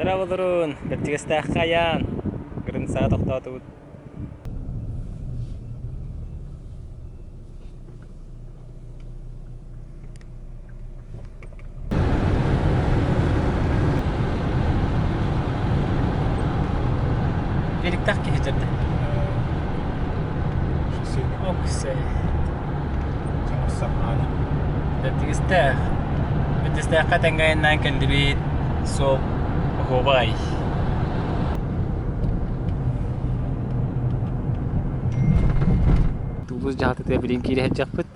Дорооболорун, Бэрдьигэстээххэ айаан, Грынцаҕа тохтоотубут. Биэриктэх киһи дьэрдэ. Оксэ. Бэрдьигэстээх. Бэрдьигэстээххэ тэҥҥэ айаннаан кэллибит. Суол оһуобай. Тулус дьаһалтатыгар билигин киирэ сылдьахпыт.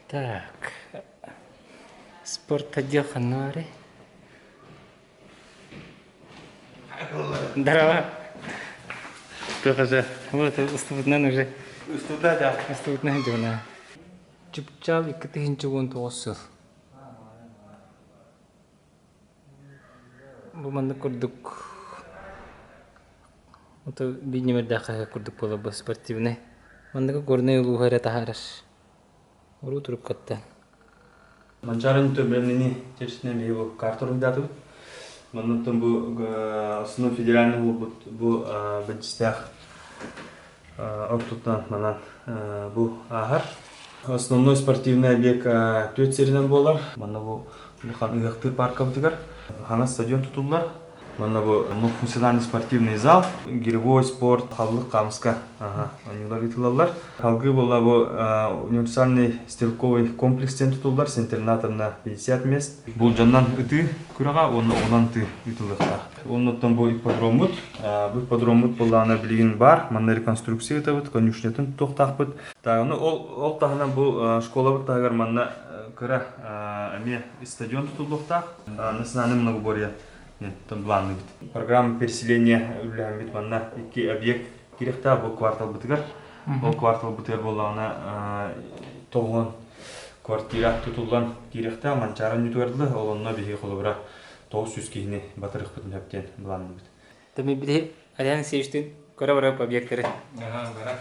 Так, спорт отдел ханна баарый? Здорово. Туох Вот устубутунан уже. Устубута да. Устубутунан дьуна. Чыпчаал 2019 сыл. Бу маннык курдук ото биир ньимэрдээх хаһыат курдук буолар бу спортивнай. Манныгы Горнай улууһа эрэ таһаарар. Уруу туруккаттан. Манчаарын төбөлөнүни чэрчитинэн биһи бу карта уруйдаатыбыт. Манныттан бу основной федеральный буолбут бу бэдьистээх ортотунан манан бу ааһар. Основной спортивный объект түөрт сиринэн буолар. Манна бу улахан ыһыахтыыр паркабытыгар хаҥас стадион тутуллар. Манна бу многофункциональный спортивный зал, гиревой спорт, халлык хаамыска оонньуулар ыытыллаллар. Салгыы буолла бу универсальный стрелковый комплекс диэн тутуллар, с на 50 мест. Булдьаннан ытыы күрэҕэ уонна онон ытыы ыытыллыахтаах. Оннуттан бу ипподроммут, бу ипподроммут буоллаҕына билигин баар, манна реконструкция ыытабыт, конюшнятын тутуохтаахпыт. Аны ол таһынан бу школабыт таһыгар манна кыра эмиэ стадион тутуллуохтаах. Национальный многоборье планныыбыт. Программа переселения үлэлэһэммит манна икки объект киириэхтээх бу кварталбытыгар. Ол кварталбытыгар буоллаҕына тоҕуон квартира тутуллан киириэхтээх Манчаары онньутугар дылы, ол онно биһиги холобура 900 киһини батарыахпытын сөп диэн былаанныыбыт. Тымы биһи Алексей Алексеевичтыын көрө барар объекттары. Аха, бара.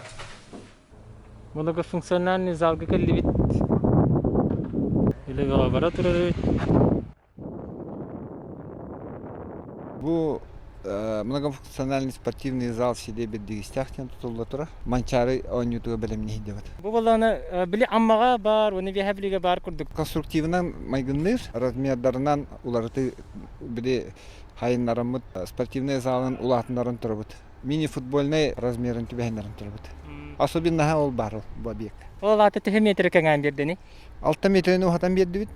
Многофункциональный залга кэллибит. Үлэ бөҕө бара турар эбит. Бу многофункциональный спортивный зал сиде бирдигистээх диэн тутулла турар. Манчаары оонньуутугар бэлэмниһи диэбит. Бу балаана били Аммаҕа баар, уонна Биэһэ Бүлүүгэ баар курдук. Конструктивынан майгынныыр, размердарынан уларытыы били хайыннараммыт спортивный залын улаатыннаран турабыт. Мини-футбольнай размерын түбэһиннэрэн турабыт. Особенноһа ол баар бу объект. Ол аата төһө метр кэҥээн биэрдэний? 6 метрини уһатан биэрдибит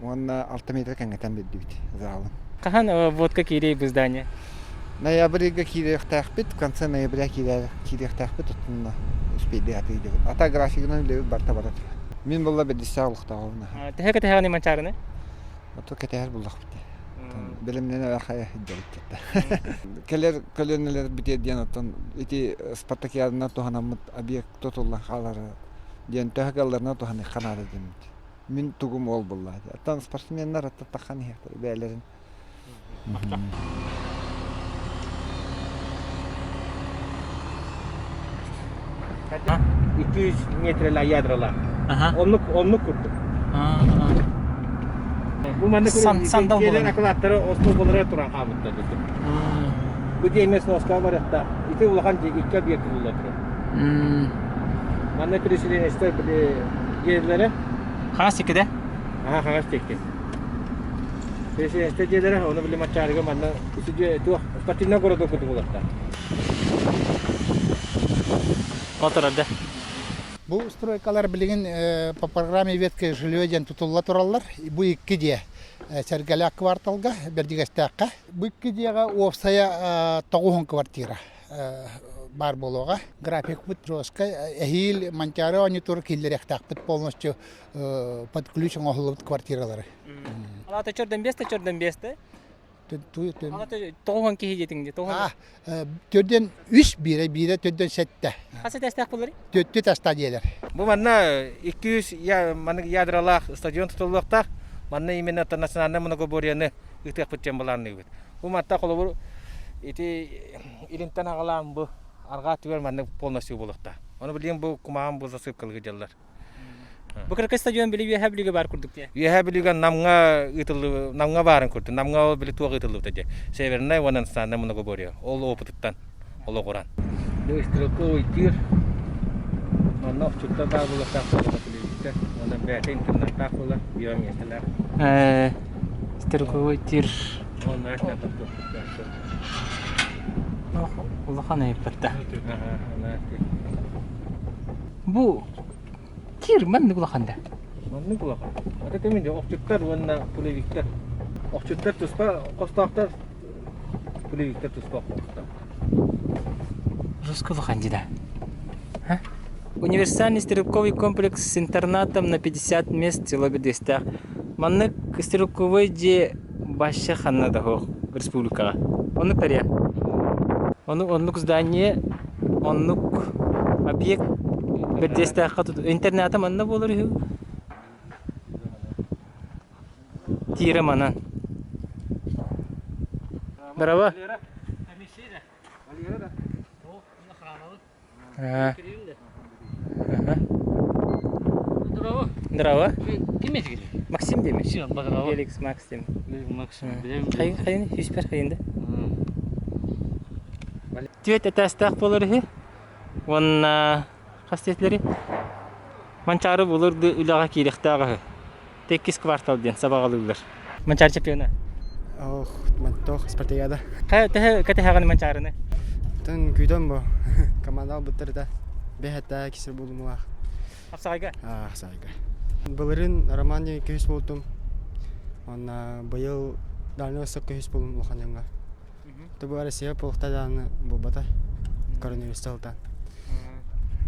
уонна 6 метр кэҥэтэн биэрдибит залын. Хаһан водка киирий бу здание? Ноябрь ыйга киириэхтээхпит, в конце ноября киириэхтээхпит, оттон успейдыы атыы Ата графигынан үлэбит барта бара турар. Мин буолла бэдиссээх олохтооҕум. Төһө кэтэһэҕиний Манчаарыны? Ото кэтэһэр буллахпыт. Бэлэмнэнэ хайа сылдьабыт. Кэлэр көлүөнэлэр бүтүөр диэн оттон ити спартакиаданан туһанаммыт объект тутуллан хаалара диэн төһө кыалларынан туһаныахха наада диэммит. Мин тугум ол буолла. Оттон спортсменнар аттаттаххан иһиэхтэрэ бэйэлэрин. Икки үс метрэлээх ядралаах. Оннук оннук курдук. Бу маннык Сандал дьиэлэр акылааттара остуолбалара туран хаалбыттар. Бу дьиэ эмиэ сноскаҕа барыахтаах. Ити улахан дьиэ икки объект тутулла турар. Манна переселенецтэр били дьиэлэрэ. Хаҥас тиккидэ? Аха хаҥас тикки. Переселенецтэр дьиэлэрэ, ону били Мачаарыга манна ити дьиэ туох спортивный городок курдук буолуохтаах. Отырар да. Бу стройкалар билигин по программе веткое жилье диэн тутулла тураллар. Бу икки дьиэ Сэргэлээх кварталга, Бэрдьигэстээххэ. Бу икки дьиэҕэ уопсайа 90 квартира баар буолуоҕа. Графикпыт жесткай. Эһиил Манчаары оонньуутугар киллэриэхтээхпит полностью под ключ оҥоһуллубут квартиралары. Алата чөрдөн бесте чөрдөн бесте. Алата тоҕуһан киһи диэтиҥ дии. Тоҕуһан. Төрдөн үс биирэ биирэ төрдөн сэттэ. Хас этээстээх булларый? Төттү таста диэлэр. Бу манна 200 маннык ядралаах стадион тутуллуохтаах. Манна именно национальнай многоборьены ыытыахпыт диэн былаанныыбыт. Бу манта холобур ити илинтэн аҕалаан бу. Арҕаа түгэр маннык полностью буолуохтаах. Ону билигин бу кумаҕан бу засыпкалыгы дьаллар. Бу кыракый стадион били Үөһээ Бүлүүгэ баар курдук дии. Үөһээ Бүлүүгэ Намҥа ыытыллы Намҥа баарын курдук. Намҥа ол били туох ыытыллыбыта дии. Севернай уонна национальнай многоборье. Ол опытыттан олоҕуран. Бу стрелковый тир. Манна охчуттар баар буолуохтаах буолла телевизор. Уонна бэйэтэ интернеттаах буолар, биомиэстэлээх. Стрелковый тир. Онно Улахан айыппатта. Бу Тир маннык улахан да? Маннык улахан. Ата кэмин охчуттар уонна пулевиктар. Охчуттар туспа хостоохтор, пулевиктар туспа хостоохтор. Жестко улахан дии да? Универсальный стрелковый комплекс с интернатом на 50 мест село Бедестээх. Маннык стрелковый дьиэ баще ханна да суох республикаҕа. Оннук тария. Ону оннук здание, оннук объект Бэрдиэстээххэ тут интерната манна буолар үһү. Тиирэ манан. Браво. Здорово. Ким этигит? Максим дейм. Максим, здорово. Феликс Максим. Максим. Хайын, хүспер хайында. Түөт этээстээх буолар үһү. Уонна хас диэтилэри? Манчаары булыр үлэҕэ киириэхтээх үһү. Иккис квартал диэн сабаҕалыыллар. Манчаары чемпиона. Ох, мантох спартакиада. Төһө кэтэһэҕин Манчаарыны? Тын күүтэн бу. Команда албыттар бэһэтэ кисер булумулаах. Хапсаҕайга? Хапсаҕайга. Былырын Роман диэн көһүс буолтум. Онна быйыл Дальний Восток көһүс болум улахан дьоҥҥо. Бу Россия полухта даҕаны буолбата коронавирус сылтан.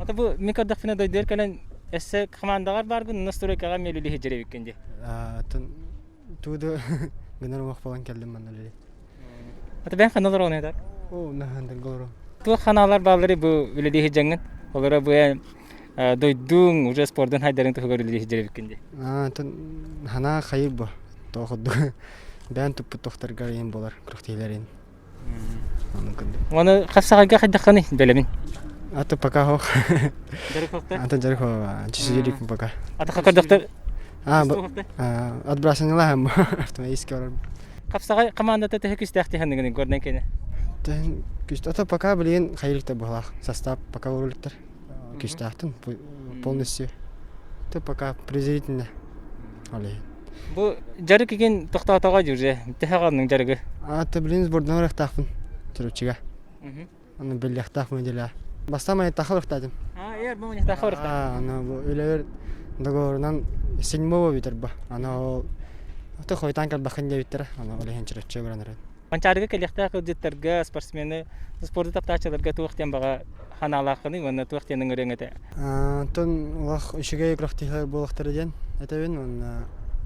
Ата бу мин көрдөхпүнэ дойдугар кэлэн өссө командаҕар бааргын настройкаҕа миэлили сылдьар эбиккин дии. Атын тууду гынар уох буолан кэллим манна үлэлии. Ата бэйэҥ ханна олороҕун этэр? Оо, наһаандарга олором. Туох ханаалар бааллары бу үлэлии сылдьаҥҥын? Олоро бу дойдуҥ уже спордун хайдарын туһугар үлэлии сылдьар эбиккин дии. Атын ханаа хайыр бу. Тоох курдук бэйэн туппут тохторгар иһин буолар күрэхтэһиилэрин. Оны хапсаҕайга хайдаххыный бэлэмин? Аты пока хох. Дьарык хохта? Аты дьарык чүсүдүрүк пока. Аты хакырдахтар А, отбрасывала автоматически барар. Хапсаҕай командата төһө күстээх тиһанныгын горнай кене? Төһөн күст ата пока билигин хайылыкта буолаах состав пока урулуктар күстээхтин полностью. Ты пока презрительно. Олей. Бу дьарык игин тохтоотоҕо дьүрже. Төһө хаанныҥ дьарыгы? Аты билин сбордан ырыахтаахпын Чурапчыга. Аны биллиэхтээх неделя. Бастаан майаттаахха ырыхтаатым. А, эр бу майаттаахха ырыхтаатым. Аны бу үлэбэр договорунан седьмого бүтэр ба. Аны ол аты хойтаан кэлбэххин диэбиттэрэ. Аны ол иһин Чурапчыга баран эрэн. Манчаарыга кэлиэхтээх ыалдьыттарга, спортсмены, спорду таптааччыларга туох диэн баҕа санаалааххыный уонна туох диэн ыҥырыаҥ этэ? Онтон улах үчүгэй күрэхтэһиилэр буолуохтара диэн этэбин уонна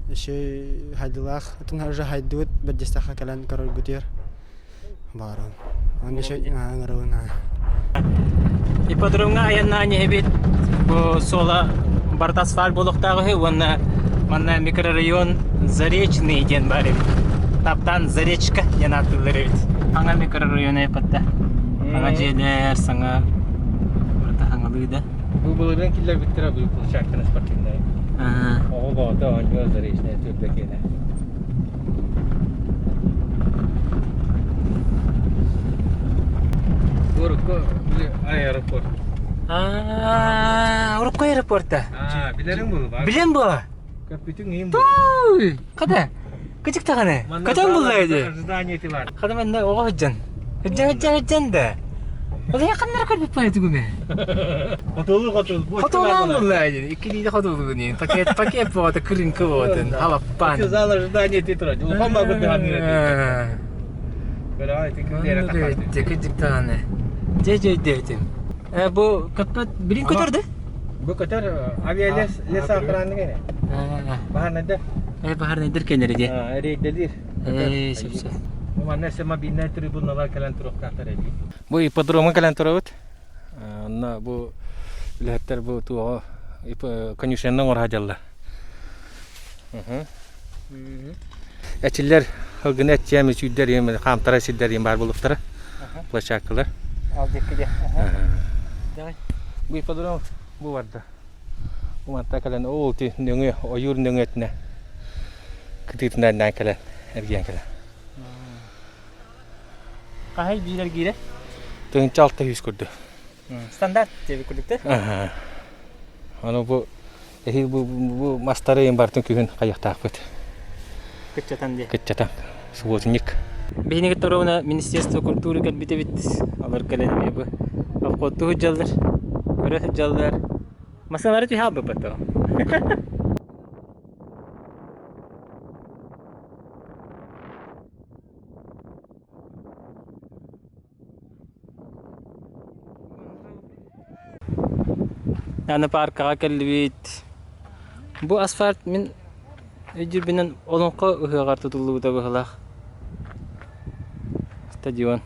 үчүгэй хайдылаах атын уже хайдыбыт бэрдиэстэххэ кэлэн көрөргүтүгэр баҕарабын. Уонна үчүгэй ыҥырабын. Ипподромҥа айаннаан иһэбит. Бу суола барыта асфальт буолуохтаах үһү уонна манна микрорайон Заречный диэн баар эбит. Таптаан Заречка диэн ааттыыллар эбит. Саҥа микрорайон айпатта. Саҥа дьиэлэр, саҥа барыта саҥалыы да. Бу былырыын киллэрбиттэрэ бу площадканы спортивнай. Оҕо баҕата оонньуур Заречная түөлбэ киэнэ. Урукку аэропорт. Аа, урукку аэропорта. Аа, билэриҥ буолуо. Билэн буо. Көппүтүҥ иин Туй! Хата. Кычык даҕаны. Көтөн булла ди. Ожидание бар. Хата манна оҕо сылдьан. Сылдьан сылдьан сылдьан да. Ол ханнара көрбүт пае тугуме. Хотулу хотул. Хотулаан булла ди. Икки хотулу ни. Пакет пакет буота кырынкы буотун. Халаппан. Зал ожидания ти турар. Улахан багы дыханыр. Кычык даҕаны. Дьэ дьэ дьэ Бу көппөт билин көтөр да? Бу көтөр авиалес лес охраны гене. Баһарнайдар. Э баһарнайдар кэлэр дии. Рейделир. Э сөп сөп. Бу манна мобильнай трибуналар кэлэн туруохтаахтар эбии. Бу ипподромҥа кэлэн турабыт. Онно бу үлэһиттэр бу туоҕа конюшенна оҥоро сылдьаллар. Эчиллэр ылгыны эччиэм үчүйдэр хаамтара сирдэр баар буолуохтара площадкалар. Алдикки де. Бу ипподром бу барда. Бу манта кэлэн ол ти нөҥүө ойуур нөҥүөтүнэ кытыытынан кэлэн эргийэн кэлэн. Хаһай биир эргиирэ? 1600 курдук. Стандарт диэби курдук Ага. Аны бу эһиил бу, бу мастары барытын күһүн хайыахтаахпыт. Кыччатан диye. Кыччатан. Субботник. Биһиги торуна Министерство культуры кэлбит эбит. Алар кэлэн эмиэ бу обходтуу сылдьаллар. Көрө сылдьаллар. Масыналары түһэ албыппат Аны пааркаҕа кэллибит. Бу асфальт мин өйдүүрбүнэн Олоҥхо ыһыаҕар тутуллубута быһыылаах. Стадион.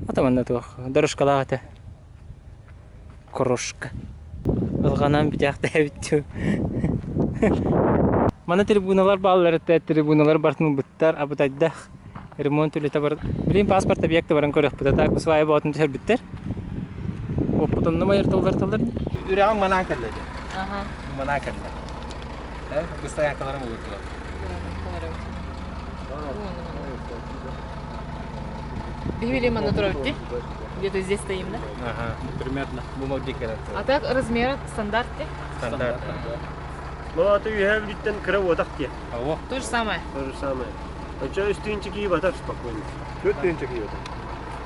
Ата манна туох дорожкалаах этэ. Крошка. Ылҕанан бүтээхтээбит дуу. Маны трибуналар бааллар этэ, трибуналар барытын ылбыттар, абытайдах ремонт үлэтэ бар. Билигин паспорт объекта баран көрүөхпүт, а так свая боотун түһэрбиттэр. Оппутунна майыртыллар тыллар. Үрэҕим манаан кэллэ дии. Манаан кэллэ. Быстайаакаларым улуутулар. Биһиги манна турабыт Где-то здесь стоим, да? Ага, примерно. Бу А так размер стандарт Стандарт. Ну, а ты үһэ бүттен кыра уотах дии. Ого. То же самое. То же самое. Очо үстүүнчэ кии батар спокойно. Төрт тыһыынча кии батар.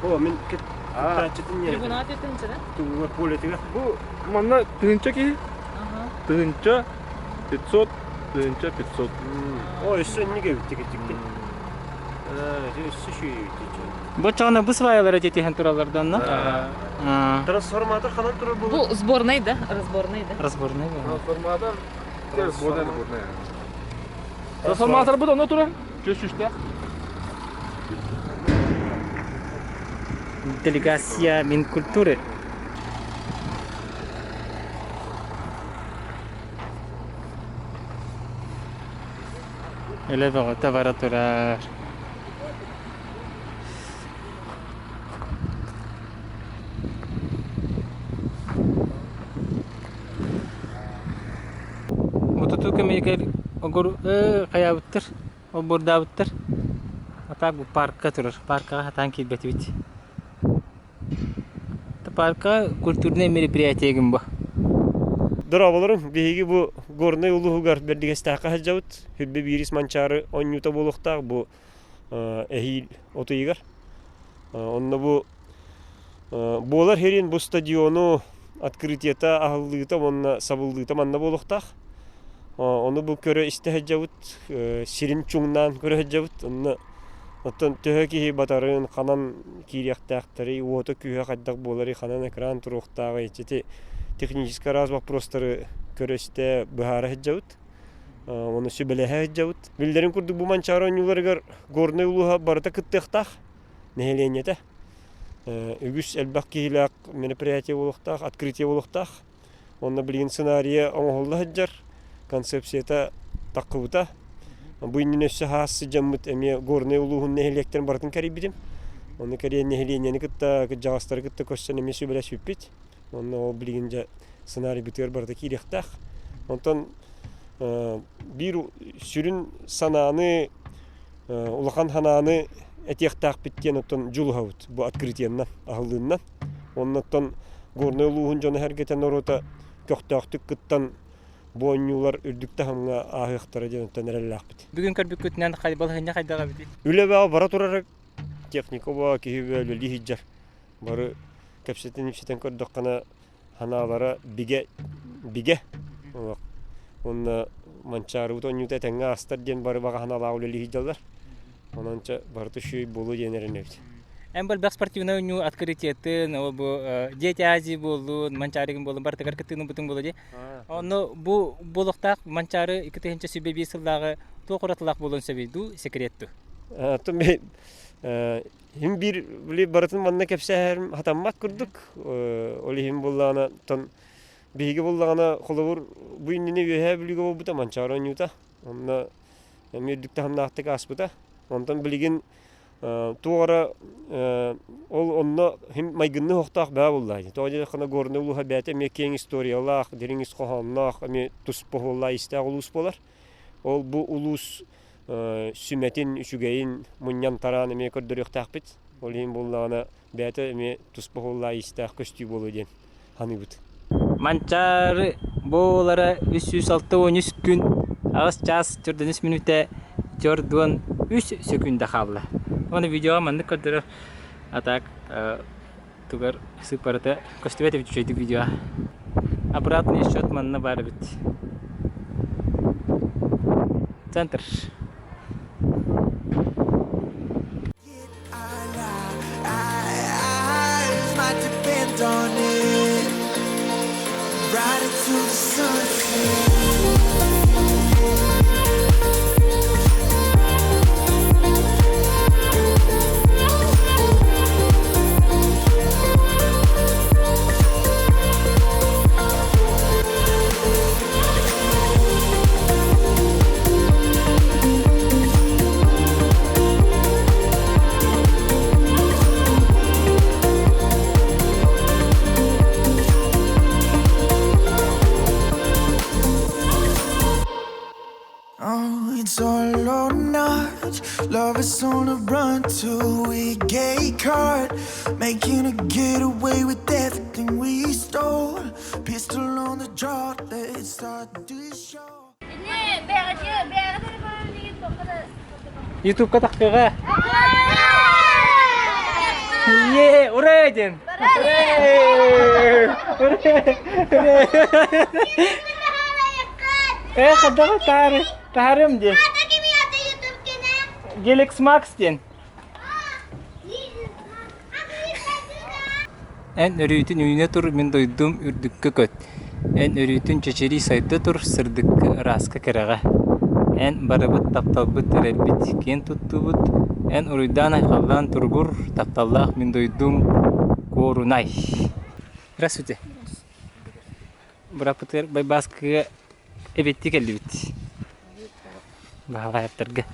О, мин кыттааччытын не. Трибуна тыһыынча, да? Тугуга полетыга. Бу манна тыһыынча киһи. Тыһыынча 500, тыһыынча 500. О, өссө иннигэ бүттик итикки. Өссө шүйү Бу чоҕуна бу сваялара жетиһэн тураллар да онно? Трансформатор ханан турар Бу сборный, да? Разборный, да? Разборный. Трансформатор. Сборный, сборный. Трансформатор бу онно турар. Чөс үсте. Делегация Минкультуры. Үлэ бөҕөтө бара турар. Мототуу кэмигэр огур хайаабыттар, олбуордаабыттар. А так бу парка турар. Паркаҕа сатаан киирбэтибит. Парка культурнай мероприятие гын бу. Дорооболорум, биһиги бу Горнай улууһугар Бэрдигэстээххэ сылдьабыт. Хүрбэ биирис Манчаары оонньуута буолуохтаах бу эһиил от ыйыгар. Онно бу буолар сирин бу стадиону открытиета, аһыллыыта уонна сабыллыыта манна буолуохтаах. Ону бу көрө-истэ сылдьабыт, сирин чуҥнаан көрө сылдьабыт. Онно оттон төһө киһи батарын, ханан киириэхтээхтэрий, уота-күүһэ хайдах буоларый, ханан экран туруохтааҕый, ити технический араас вопростары көрө-истэ быһаара сылдьабыт. Ону сүбэлэһэ сылдьабыт. Биллэрин курдук бу Манчаары оонньууларыгар Горнай улууһа барыта кыттыахтаах нэһилиэнньэтэ. Үгүс элбэх киһилээх мероприятие буолуохтаах, открытие буолуохтаах. Онно билигин сценарийа оҥоһулла сылдьар, концепцията таххыбыта. Бу иннинэ өссө хаас сыдьаммыт эмиэ Горнай улууһун нэһилиэктэрин барытын кэрийбитим. Онно кэрийэн нэһилиэнньэни кытта, кырдьаҕастары кытта көрсөн эмиэ сүбэлэспиппит. Онно ол билигин дьэ сценарийбытыгар барыта киириэхтээх. Онтон биир сүрүн санааны, улахан санааны этиэхтээхпит диэн оттон дьулуһабыт бу открытиеннан, аһыллыыннан. Оннуттан Горнай улууһун дьоно-сэргэтэ норуота көхтөөхтүк кыттан бу оонньуулар үрдүк таһымҥа ааһыахтара диэн оттон эрэллээхпит. Бүгүн көрбүккүтүнэн балаһыанньа хайдах эбитий? Үлэ бөҕө бара турара техника бөҕө киһи бөҕө үлэлии сылдьар. Бары кэпсэтэн-ипсэтэн көрдөххүнэ санаалара бигэ бигэ. Уонна Манчаарыбыт оонньуута этэҥҥэ аастар диэн бары баҕа санаалаах үлэлии сылдьаллар. Онон чэ барыта үчүгэй буолуо диэн эрэнэбит. Эн элбэх спортивнай оонньуу открытиетын, ол бу Дети Азии буоллун, Манчаарыгын буоллун барытыгар кыттыыны ылбытыҥ буолуо дии. Онно бу буолуохтаах Манчаары 2025 сыллааҕы туох уратылаах буолуон сөбүй дуу, секрет дуу? Оттон Иһин биир били барытын манна кэпсээһэрим хатаммат курдук. Ол иһин буоллаҕына, оттон биһиги буоллаҕына, холобур, бу иннинэ Үөһээ Бүлүүгэ буолбута Манчаары оонньуута. Онно эмиэ үрдүк таһымнаахтык ааспыта. Онтон билигин Туох эрэ ол онно майгынныы оһохтоох баа буолла. Тоҕо диэтэххинэ Горнай улууһа бэйэтэ эмиэ киэҥ историялаах, дириҥ ис хоһоонноох, эмиэ туспа оһуоллаах истээх улуус буолар. Ол бу улуус сүмэтин, үчүгэйин мунньан тараан эмиэ көрдөрүөхтээхпит. Ол иһин буоллаҕына бэйэтэ эмиэ туспа оһуоллаах истээх көстүү буолуо диэн саныыбыт. Манчаары буолара 363 күн аҕыс чаас 43 мүнүүтэ 43 сөкүүндэ хаалла. Уонна видеоҕа маннык көрдөрөр а так тугар сыыппарата көстүбэт эбит үчүгэйдик видеоҕа. Обратный счет манна баар эбит. Центр. Oh, it's all or not. Love is on a run till we get caught. Making a getaway with everything we stole. Pistol on the draw, let's start this show. Ютубка тахсыаҕа. Е, ура диэн. Ура! Э, хаддаҕа таары, таарым диэн. Гелекс Макс диэн. Эн өрүүтүн үүнэ тур, мин дойдум үрдүккэ көт. Эн өрүүтүн чэчирии сайда тур, сырдыкка, ырааска, кэрэҕэ. Эн барыбыт тапталбыт эрэлбит, киэн туттуубут, эн уруйдаан-айхаллаан туругур, тапталлаах мин дойдум Куорунай. Здравствуйте. Быраппытыгар Байбааскыга эбиэттии кэллибит. Баһылаевтарга.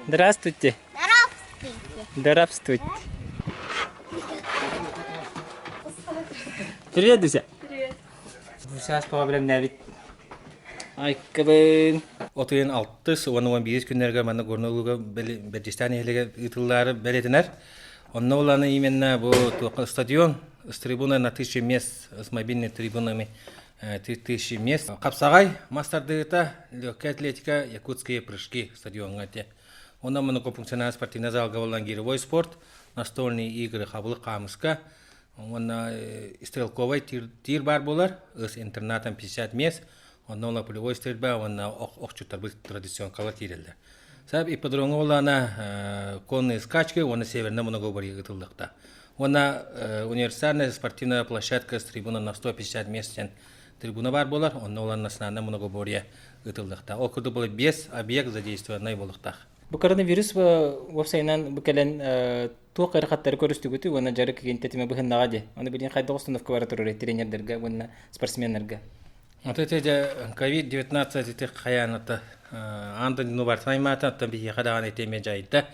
Здравствуйте. Здравствуйте. Привет, Дуся. Привет. Дуся тоҕо бэлэмнээбит. Айкабын. Отуйан алтыс уонна уон биирис күннэргэ манна Горнай улууга Бэрдьистээн нэһилиэгэ ыытыллаары бэлиэтэнэр. Онно улаана именно бу стадион с трибуной на тысячу мест, с мобильной трибунами тысячи мест. Хапсаҕай мас тардыыта, легкая атлетика, якутские прыжки стадиоҥҥа те. Онно многофункциональный спортивный залга болан гиревой спорт, настольные игры хабылык хаамыска, уонна стрелковай тир бар буолар, с интернатом 50 мест, онно ула полевой стрельба уонна охчуттарбыт традиционкалар киирэллэр. Сап ипподромҥа буоллаҕына конные скачки уонна северная многоборье ыытыллыахта. Уонна универсальная спортивная площадка с трибуна на 150 мест диэн трибуна баар буолар, онно улан национальное многоборье ыытыллыахтаах. Ол курдук була биэс объект задействованнай буолуохтаах. Бу коронавирус уопсайынан бу кэлэн туох ыарахаттары көрүстүгүтүй уонна дьарык тэтимэ быһыннаҕа дии. Аны билигин хайдах установка бара турар тренердэргэ уонна спортсменнарга? Вот это COVID-19 ити хайаан аан дойдуну барытын аймаата, оттон биһиэхэ даҕаны ити эмиэ дьайда.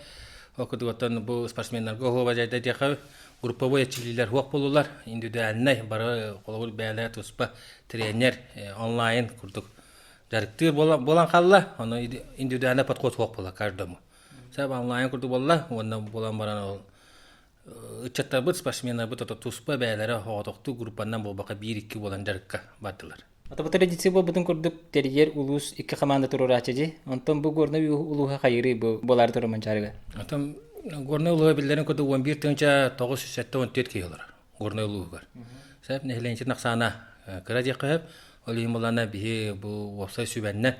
Ол курдук оттон бу спортсменнарга оһуоба дьайда диэхэ групповой эрчиллиилэр суох буоллулар. Индивидуальнай бары холобур бэйэлэрэ туспа тренер онлайн курдук дьарыктыыр буолан хаалла. Ону индивидуальный подход суох буолла каждому. Сап онлайн курдук буолла уонна буолан баран ол ыччаттарбыт, спортсменнарбыт ото туспа бэйэлэрэ оҕотохтуу группаннан буолбакка биир-икки буолан дьарыкка бардылар. Ата бу традиция буолбутун курдук тэрийэр улуус икки команда туруорааччы дии. Онтон бу Горнай улууһа хайырыы бу буолаары турар Манчаарыга. Оттон Горнай улууһа биллэрин курдук 11 974 киһи олорор Горнай улууһугар. Сөп нэһилиэнньэтин ахсаана кыра диэххэ сөп. Ол иһин булана биһи бу уопсай сүбэннэн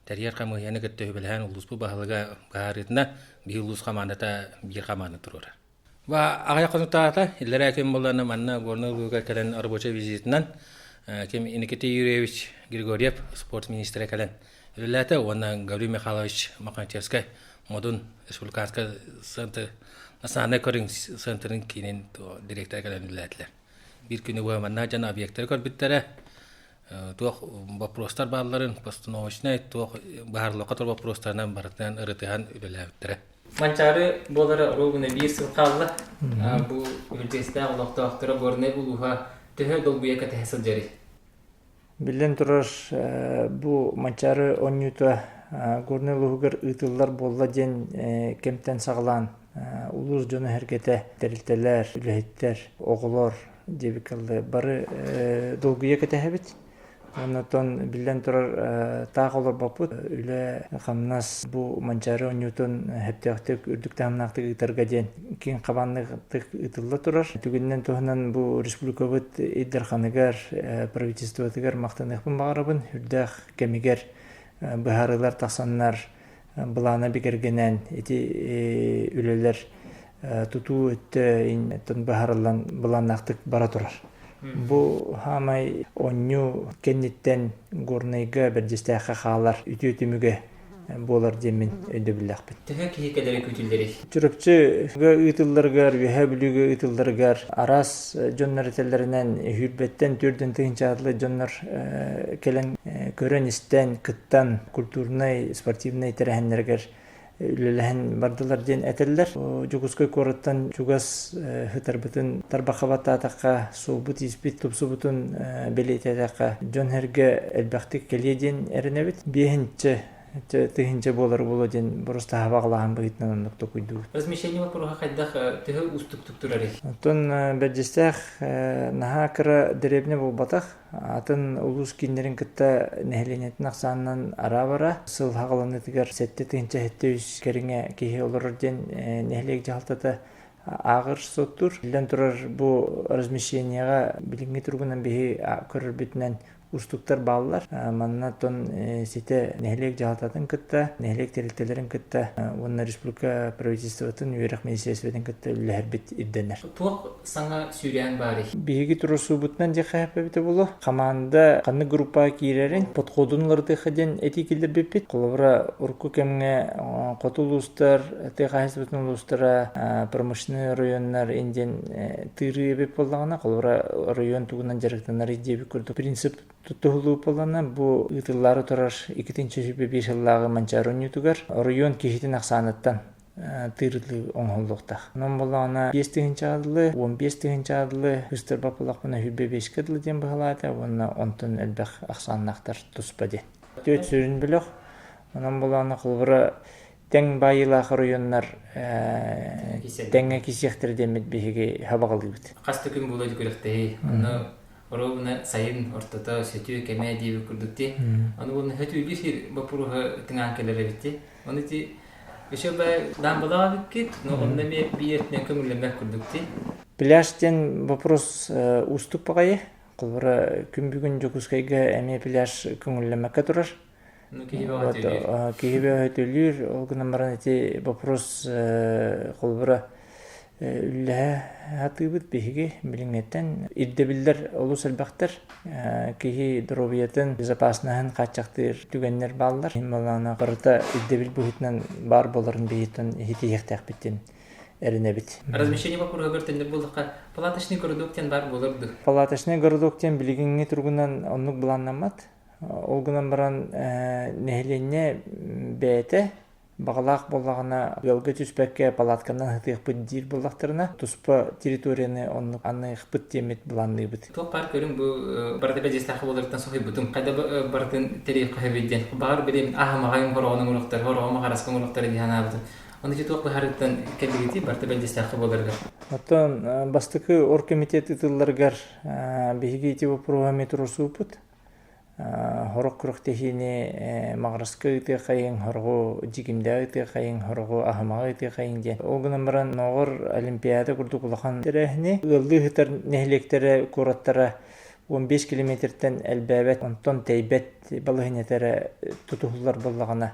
тэрийэр хамыыһыйаны кытта үбэлэһэн улууспут баһылыга быһаарыытынан биһи улуус хамаандата биир хамаанда туруорар. Ба аҕыйах хонуктаата иллэрээ ким буоллана манна Горнай улууга кэлэн рабочай визитынан ким Никита Юрьевич Григорьев спорт министрэ кэлэн үлэлээтэ уонна Гаврил Михайлович Мохначевскай Модун республиканскай центр национальнай көрүҥ центрын киинин директора кэлэн үлэлээтилэр. Биир күнү быһа манна дьон объектары көрбүттэрэ. Туох боппуруостар баалларын, постановочнай туох быһаарыллыбакка турар боппуруостарынан барытынан ырытыһан үлэлээбиттэрэ. Манчаары буолара оруобуна биир сыл хаалла. Бу Бэрдьигэстээх олохтоохторо Горнай улууһа төһө долгуйа кэтэһэ сылдьарый? Биллэн турар, бу Манчаары оонньуута Горнай улууһугар ыытыллар буолла диэн кэмтэн саҕалаан улуус дьоно-сэргэтэ, тэрилтэлэр, үлэһиттэр, оҕолор диэбиккэ бары долгуйа кэтэһэбит. Оннотон биллэн турар таах олорбоппут. Үлэ-хамнас бу Манчаары оонньуутун сөптөөхтүк, үрдүк таһымнаахтык ыытарга диэн киэҥ хабааннаахтык ыытылла турар. Түгэнинэн туһанан бу республикабыт Ил Дарханыгар, правительствотыгар махтаныахпын баҕарабын. Үрдээх кэмигэр быһаарыылар тахсаннар былаана бигэргэнэн ити үлэлэр тутуу өттө быһаарыллан былааннаахтык бара турар. Бу хаамай оонньуу кэнниттэн Горнайга Бэрдьистээххэ хаалар үтүө түмүгэ буолар диэммин өйдөбүллээхпин. Төһө киһи кэлэрэ күүтүллэрий? Чурапчыга ыытылларыгар, Үөһээ Бүлүүгэ ыытылларыгар араас дьоннор этэллэринэн сүүрбэттэн түөртэн тыһыынча дьоннор кэлэн көрөн-истэн, кыттан культурнай, спортивнай тэрээһиннэригэр үлэлэһэн бардылар диэн этэллэр. Дьокуускай куораттан чугас сытарбытын тарбахха баттаатахха, суолбут-ииспит тупсубутун бэлиэтээтэххэ, дьон-сэргэ элбэхтик кэлиэ диэн эрэнэбит. Биэһинчэ тыһыынча буолар буолуо диэн боруостаһа баҕалааһын быһыытынан оннук токуйдуубут. Размещение вопроһа хайдах төһө уустуктук турарый? Оттон Бэрдьистээх наһаа кыра дэриэбинэ буолбатах. Атын улуус кииннэрин кытта нэһилиэнньэтин ахсаанынан араа-бара сыл хаҕаланыытыгар 7 703 кэриҥэ киһи олорор диэн нэһилиэк дьаһалтата ааҕар суоттуур. Биллэн турар, бу размещениеҕа билиҥҥи туругунан биһи көрөрбүтүнэн уустуктар бааллар. Манна оттон ситэ нэһилиэк дьаһалтатын кытта, нэһилиэк тэрилтэлэрин кытта уонна республика правительствотын, үөрэх министиэристибэтин кытта үлэлэһэрбит ирдэнэр. Туох саҥа сүүрээн баарый? Биһиги туруорсуубутунан диэххэ эбитэ буолуо. Хамаанда ханнык группаҕа киирэрин, подходун уларытыахха диэн этии киллэрбиппит. Холобура, урукку кэмҥэ хоту улуустар, тыа хаһаайыстыбатын улуустара, промышленнай оройуоннар индиэн тыырыы эбит буоллаҕына, холобура, оройуон тугунан дьарыктанарый диэбит курдук принцип туттуһуллуу буоллаҕына, бу ыытыллаары турар 2021 сыллааҕы Манчаары оонньуутугар оройуон киһитин ахсааныттан тыырылыы оҥоһуллуохтаах. Онон буоллаҕына 5 тыһыынчаҕа дылы, 15 тыһыынчаҕа дылы быстарбат буоллахпына 25-кэ дылы диэн быһалаата уонна онтон элбэх ахсааннаахтар туспа диэн. Түөрт сүрүн бөлөх. Онон буоллаҕына холобура тэҥ баайыылаах оройуоннар тэҥҥэ кисиэхтэрэ диэммит биһиги хабаҕалыыбыт. Хас да күн буолуо күрэхтэһии. Онно оруобуна сайын ортото сөтүө кэмэ диэбит курдук дии. Аны буолна хөтүүлүү сир боппуруоһа тыҥаан кэлэр эбит дии. Ону ити еще бы даамбалаах эбиккит, но онно эмиэ биир өттүнэн көҥүллэммэт курдук дии. Пляж диэн вопрос уустук баҕайы. Холобура, күн бүгүн Дьокуускайга эмиэ пляж көҥүллэммэккэ турар. Ну, киһи бөҕө төлүүр. Киһи бөҕө төлүүр. Ол гынан баран ити вопрос холобура үллэһэ сатыыбыт биһиги билиҥҥиттэн. Ирдэбиллэр олус элбэхтэр. Киһи доруобуйатын, безопасноһын хааччахтыыр түгэннэр бааллар. Малаана барыта ирдэбил быһыытынан баар буоларын биһиттэн иһитиһиэхтээхпит диэн эрэнэбит. Размещение боппуруоһугар төннөр буоллахха, палаточный городок диэн баар буолар дуу? Палаточный городок диэн билигиҥҥи туругунан оннук былааннаммат. Ол гынан баран нэһилиэнньэ бэйэтэ баҕалаах буоллаҕына ыалга түспэккэ палатканан сытыахпыт диир буоллахтарына туспа территорияны оннук аныахпыт диэммит былаанныыбыт. Туох баар көрүҥ бу барыта бэдьиэстээх буоларыттан соһуйбутум. Хайда барытын тэрийиэххэ сөбүй диэн. Баҕар билим аһамаҕайым хороҕон оҥоруохтар, хороҕомо хараска оҥоруохтар дии санаабытым. Ону ити туох быһаарыттан кэллигитий барыта бэлдьэстээх буоларыгар? Оттон бастакы оргкомитет ыытылларыгар биһиги ити боппуруоһу эмиэ туруорсубуппут. Сорох күрэхтэһиини Маҕараска ыытыаххайыҥ, сороҕу Дьикимдэҕэ ыытыаххайыҥ, сороҕу Аһымаҕа ыытыаххайыҥ диэн. Ол гынан баран, нооҕор Олимпиада курдук улахан тэрээһини ыаллыы сытар нэһилиэктэрэ, куораттара 15 километртэн элбээбэт, онтон тэйбэт балаһыанньата эрэ тутуһуллар буоллаҕына,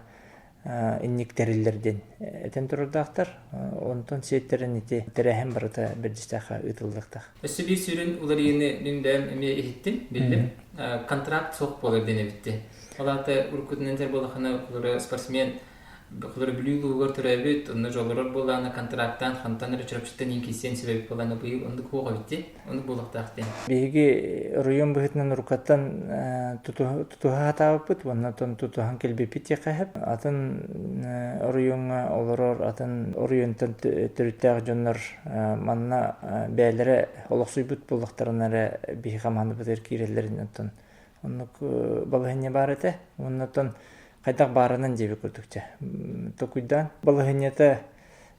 инник тэриллэр диэн этэн турардаахтар. Онтон сиэттэрэн ити тэрээһин барыта Бэрдьистээххэ ыытыллыахтаах. Өссө биир сүрүн уларыйыыны мин бэйэм эмиэ иһиттим, биллим. Контракт суох буолар диэн эбитти. Ол аата уруккутунан этэр буоллаххына, спортсмен Холобура Бүлүү улууһугар төрөөбүт, онно дьоллорор буоллаҕына контрактаан хантан эрэ Чурапчыттан иин киирсиэн сөп эбит буоллаҕына быйыл оннук суох эбит дии. Оннук буолуохтаах диэн. Биһиги оройуон быһыытынан уруккаттан тутуһа сатаабыппыт уонна оттон тутуһан кэлбиппит диэххэ сөп. Атын оройуоҥҥа олорор, атын оройуонтан төрүттээх дьоннор манна бэйэлэрэ олохсуйбут буоллахтарына эрэ биһи хамаандабытыгар киирэллэрин оттон оннук балаһыанньа баар этэ. Уонна оттон хайдах баарынан диэбит курдук чэ токуйдаан балаһыанньата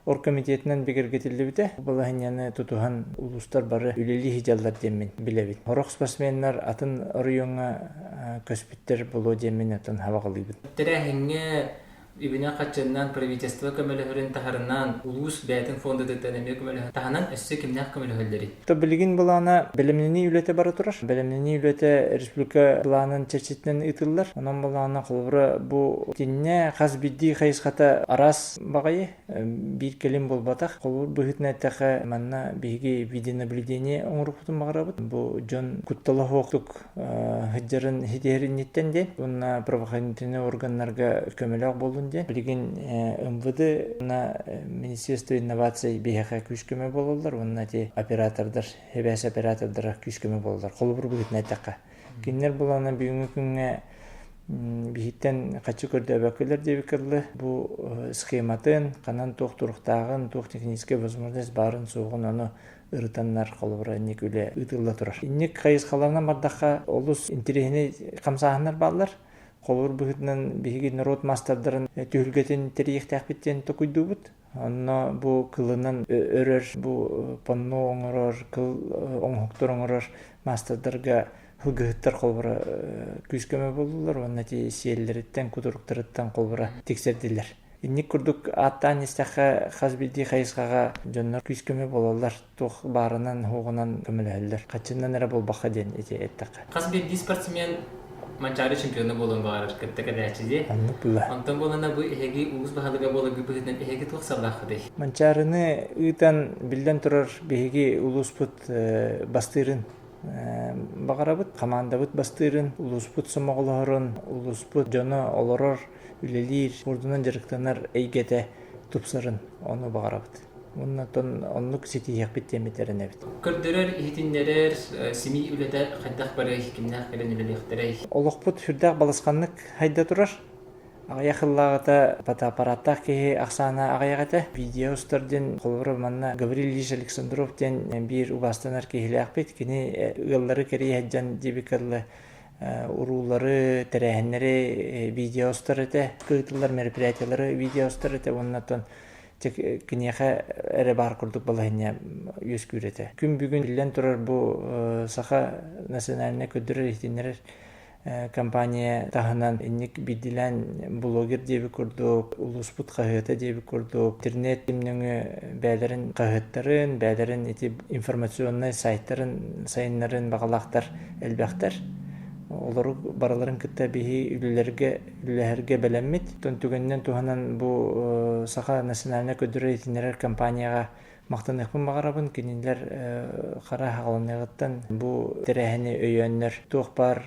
оргкомитетынан бигэргэтиллибитэ. Балаһыанньаны тутуһан улуустар бары үлэлии сылдьаллар диэммин билэбин. Сорох спортсменнар атын оройуоҥҥа көспүттэр буолуо диэммин атын хабаҕалыыбын. Тэрээһиҥҥэ үбүнэн-харчыннан правительство көмөлөһөрүн таһарынан улуус бэйэтин фондатыттан эмиэ көмөлөһөн таһынан өссө кимнээх көмөлөһөллөрүй? То билигин былаана бэлэмнэнии үлэтэ бара турар. Бэлэмнэнии үлэтэ республика былаанын чэрчитинэн ыытыллар. Онон былаана холобура бу итиннэ хас биирдии хайысхата араас баҕайы биир кэлим буолбатах. Холобур быһыытынан эттэххэ, манна биһиги видеонаблюдение оҥоруохпутун баҕарабыт. Бу дьон куттала суохтук сылдьарын ситиһэр инниттэн диэн уонна правоохранительнай органнарга көмөлөөх буоллун диэн. Билигин МВД уонна Министерство инноваций биһиэхэ күүс-көмө буолаллар уонна ити оператордар, эбээс оператордара күүс-көмө буолаллар. Холобур быһыытынан эттэххэ. Кинилэр булана бүгүҥҥү күҥҥэ биһиттэн хаччы көрдөөбөккөлөр диэбиккэ дылы бу схематын, ханан туох туруктааҕын, туох техническэй возможность баарын-суоҕун ону ырытаннар холобура инник үлэ ыытылла турар. Инник хайысхаларынан бардахха олус интэриэһинэй хамсааһыннар бааллар. Холобур быһыытынан биһиги норуот маастардарын түһүлгэтин тэрийиэхтээхпит диэн токуйдуубут. Онно бу кылынан өрөр, бу панно оҥорор, кыл оҥоһуктар оҥорор маастардарга сылгыһыттар холобура күүс-көмө буоллулар уонна ити сиэллэриттэн, кутуруктарыттан холобура тиксэрдилэр. Инник курдук ааттаан истэххэ хас биирдии хайысхаҕа дьоннор күүс-көмө буолаллар, туох баарынан, суоҕунан көмөлөһөллөр. Хаччыннан эрэ буолбахха диэн ити эттэххэ. Хас биирдии спортсмен Манчаары чемпиона буолуон баҕарар кытта кэлээччи дии. Оннук була. Онтон буолана бу эһиги улуус баһылыга буоларгыт быһыытынан эһиги туох сыаллааххытый? Манчаарыны ыытан биллэн турар биһиги улууспут бастыырын баҕарабыт. Хамаандабыт бастыырын, улууспут сомоҕолоһорун, улууспут дьоно олорор, үлэлиир, спордунан дьарыктанар эйгэтэ тупсарын ону баҕарабыт. Уонна оттон оннук ситиһиэхпит диэммит эрэнэбит. Көрдөрөр, иһитиннэрэр СМИ үлэтэ хайдах барыай, кимнээх кэлэн үлэлиэхтэрэй? Олохпут сүрдээх балысханнык хайда турар. Аҕыйах сыллааҕыта фотоаппараттаах киһи ахсаана аҕыйах этэ. Видео устар диэн, холобура, манна Гаврил Ильич Александров диэн биир убаастанар киһилээхпит. Кини ыаллары кэрийэ сылдьан диэбиккэ дылы уруулары, тэрээһиннэри видео устар этэ. Ыытыллар мероприятиелары видео устар этэ уонна оттон киниэхэ эрэ баар курдук балаһыанньа үөскүүр этэ. Күн бүгүн биллэн турар бу саха национальнай көрдөрөр иһитиннэрэр компания таһынан инник биирдиилээн блогер диэбит курдук, улууспут хаһыата диэбит курдук, интернет нөҥүө бэйэлэрин хаһыаттарын, бэйэлэрин ити информационнай сайтарын сайыннарын баҕалаахтар элбэхтэр. Олору барыларын кытта биһи үлэлэргэ үлэлэһэргэ бэлэммит. Оттон түгэнинэн туһанан бу Саха национальнай көрдөрөр иһитиннэрэр компанияҕа махтаныахпын баҕарабын. Кинилэр хара хаҕаланыаҕыттан бу тэрээһини өйөөннөр туох баар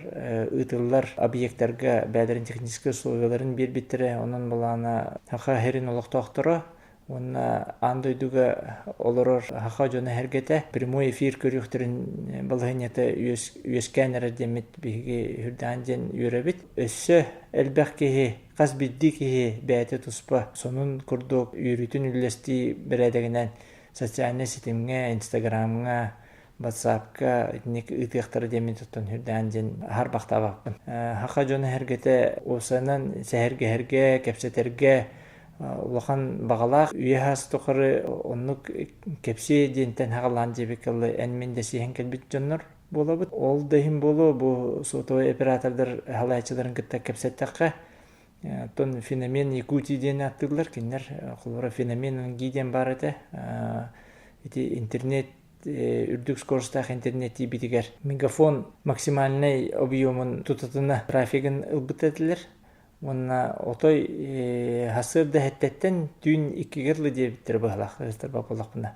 ыытыллар объектарга бэйэлэрин техническэй условияларын биэрбиттэрэ. Онон былаана Саха сирин олохтоохторо уонна аан дойдуга олорор саха дьоно-сэргэтэ прямой эфир көрүөхтэрин балаһыанньата үөскээн эрэр диэммит биһиги үрдээн диэн үөрэбит. Өссө элбэх киһи, хас биирдии киһи бэйэтэ туспа сонун курдук үөрүүтүн үллэстии бэрээдэгинэн социальнай ситимҥэ, инстаграмҥа, ватсапка итинник ыытыахтара диэммин туттан үрдээн диэн аһарбахтаабаппын. Саха дьоно-сэргэтэ уопсайынан сэһэргэһэргэ, кэпсэтэргэ улахан баҕалаах үйэ саас тухары оннук кэпсиэ диэнтэн хаҕалаан диэбиккэ эн мин дэсиһэн кэлбит дьоннор буолабыт. Ол да иһин буолуо бу сотовай оператордар халааччыларын кытта кэпсэттэххэ оттон феномен Якутии диэн ааттыыллар кинилэр холобура феномен Анги диэн баар этэ ити интернет үрдүк скоростаах интернет тиийбитигэр мегафон максимальнай объемун тутатына трафигын ылбыт этилэр Уонна отой сарсыарда эһэттэттэн түүн иккигэр дылы диэбиттэрэ быһалаах ыһыстарбат буоллахпына.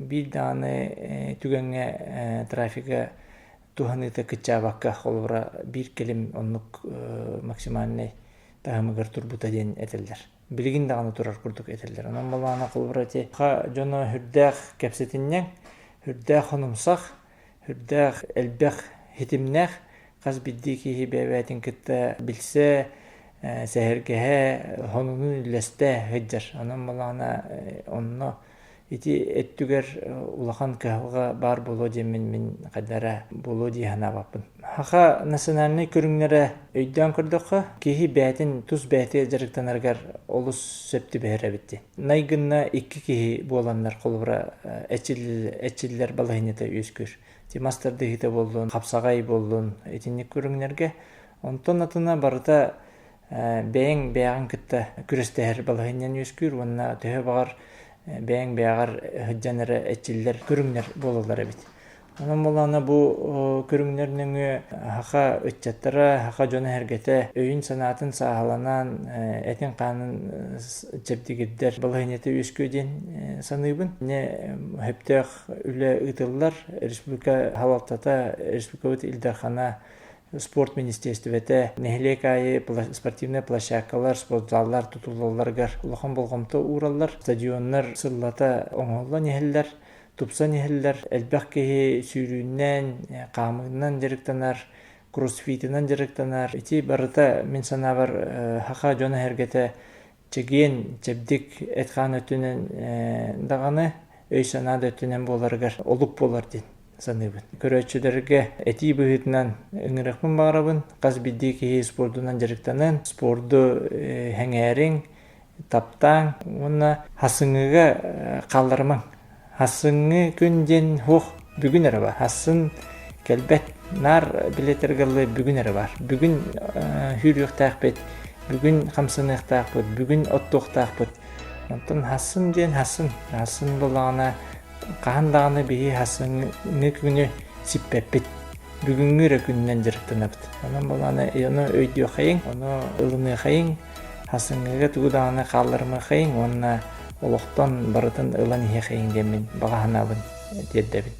Биир даҕаны түгэҥҥэ трафига туһаныыта кыччаабакка, холобура, биир кэлим оннук максимальнай. таһымыгар турбута диэн этэллэр. Билигин даҕаны турар курдук этэллэр. Онон балаана холобура ити ха дьоно сүрдээх кэпсэтинньэҥ, сүрдээх хонумсах, сүрдээх элбэх хитимнээх хас биирдии киһи бэйэ-бэйэтин кытта билсэ, сэһэргэһэ, сонунун үллэстэ сылдьар. Онон балаана онно ити өттүгэр улахан кыһалҕа баар буолуо диэммин мин хайда эрэ буолуо дии санаабаппын. Саха национальнай көрүҥнэрэ өйдөөн көрдөххө, киһи бэйэтин тус бэйэтигэр дьарыктанарыгар олус сөп түбэһэр эбит дии. Найгынна икки киһи буоланнар холобура эчиллэр балаһыанньата үөскүүр. Ти мас тардыһыыта буоллун, хапсаҕай буоллун итинник көрүҥнэргэ. Онтон атына барыта бэйэҥ бэйэҕин кытта күрэстэһэр балаһыанньан үөскүүр уонна төһө баҕар бэйэҥ бэйэҕэр сылдьан эрэ эчиллэр көрүҥнэр буолаллар эбит. Онон буоллаҕына бу көрүҥнэр нөҥүө саха ыччаттара, саха дьоно-сэргэтэ өйүн-санаатын сааһыланан, этин-хаанын чэбдигирдэр балаһыанньата үөскүө диэн саныыбын. Эмиэ сөптөөх үлэ ыытыллар. Республика салалтата, республикабыт Ил Дархана спорт министиэристибэтэ нэһилиэк аайы спортивнай площадкалар, спортзаллар тутуллалларыгар улахан болҕомто уураллар. Стадионнар сыллата оҥоһуллан иһэллэр, тупсан иһэллэр. Элбэх киһи сүүрүүнэн, хаамыынан дьарыктанар, кроссфитынан дьарыктанар. Ити барыта, мин санаабар, саха дьоно-сэргэтэ чэгиэн, чэбдик эт-хаан өттүнэн даҕаны, өй-санаа да өттүнэн буоларыгар олук буолар диэн саныыбын. Көрөөччүлэргэ этии быһыытынан ыҥырыахпын баҕарабын. Хас биирдии киһи спордунан дьарыктанан, спорду сэҥээриҥ, таптааҥ уонна хасыҥыга хаалларымаҥ. Хасыҥҥы күн диэн суох бүгүн эрэ бар. Хассын кэлбэт. Наар билетэргэ бүгүн эрэ бар. Бүгүн сүүрүөхтээхпит, бүгүн хамсаныахтаахпыт, бүгүн оттуохтаахпыт. Онтон хассын диэн хассын. Хассын буоллаҕына хаһан даҕаны биһи хасыҥҥы күнү сиппэппит. Бүгүҥҥү эрэ күнүнэн дьарыктанабыт. Онон буоллаҕына ону өйдүөххэйиҥ, ону ылыныахайыҥ, хасыҥҥыга тугу даҕаны хаалларымыахайыҥ уонна олохтон барытын ылан иһиэхэйиҥ диэммин баҕа санаабын тиэрдэбин.